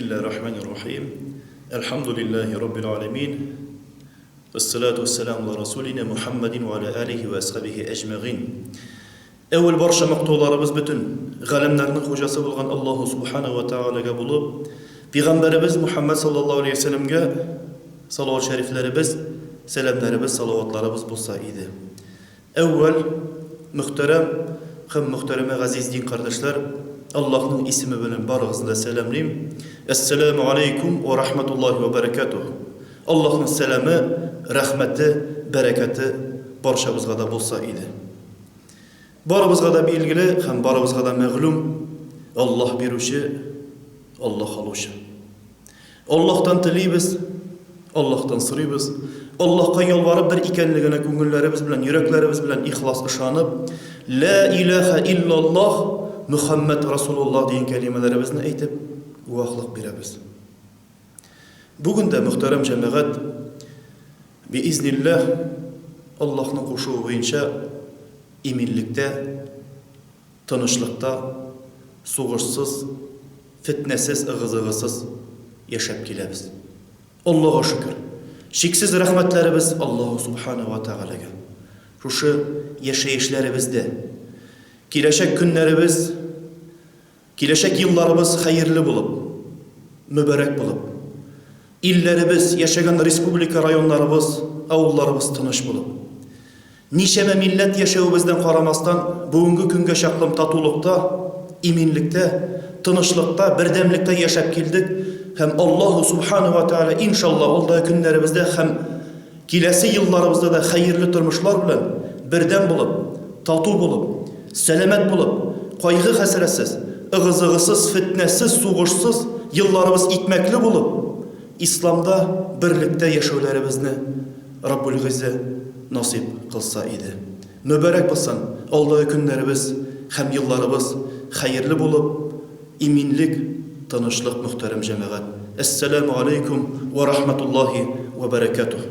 Бисмиллаһир рахманир рахим. Әлхәмдүлиллаһи раббил аламин. Вассалату вассаламу аля расулина Мухаммадин ва аля алихи ва асхабихи әҗмәгыйн. Әүвәл барча мактауларыбыз бөтен галәмнәрнең хуҗасы булган Аллаһу субхана ва таалагә булып, пәйгамбәребез Мухаммад саллаллаһу алейһи ва сәлләмгә салават шәрифләребез, сәламнәребез, салаватларыбыз булса иде. Әүвәл, мөхтәрәм һәм мөхтәрәмә газиз дин кардәшләр, Аллаһның исеме белән барыгызны да сәламлим. Әссәләмү алейкум вә рахматуллаһи вә бәрәкәтүһ. Аллаһның сәламе, рәхмәте, бәрәкәте барчабызга да булса иде. Барыбызга да билгеле һәм барыбызга да мәгълүм, Аллаһ бирүче, Аллаһ алучы. Аллаһтан телибез, Аллаһтан сорыйбыз, Аллаһка ялварып бер икәнлегенә күңелләребез белән, йөрәкләребез белән ихлас ышанып, Лә иләһә иллаллаһ, Мөхәммәд Расулуллаһ дигән кәлимәләребезне әйтеп, гуаһлык бирәбез. Бүген дә, мөхтәрәм җәмәгать, биизнилләһ, Аллаһның кушуы буенча иминлектә, Тынычлыкта, сугышсыз, фетнәсез, ыгы-зыгысыз яшәп киләбез. Аллага шөкер! Чиксез рәхмәтләребез Аллаһу Субхана ва Тәгаләгә. Шушы яшәешләребездә, киләчәк көннәребез, киләчәк елларыбыз хәерле булып, мөбарәк булып, илләребез, яшәгән республика районнарыбыз, авылларыбыз тыныч булып, Ничәмә милләт яшәвебездән карамастан, бүгенге көнгә чаклым татулыкта, иминлектә, тынычлыкта, бердәмлектә яшәп килдек һәм Аллаһу Субхану ва Тәгалә, иншалла, алдагы көннәребездә һәм киләсе елларыбызда да хәерле тормышлар белән, бердәм булып, тату булып, сәламәт булып, кайгы-хәсрәтсез, ыгы-зыгысыз, фетнәсез, сугышсыз, елларыбыз икмәкле булып, Исламда берлектә яшәүләребезне Раббул Гыйззә насыйп кылса иде. Мөбарәк булсын, алдагы көннәребез һәм елларыбыз хәерле булып, иминлек, тынычлык мөхтәрәм җәмәгать. Әссәләмү алейкум вә рахматуллаһи вә бәрәкәтүһ.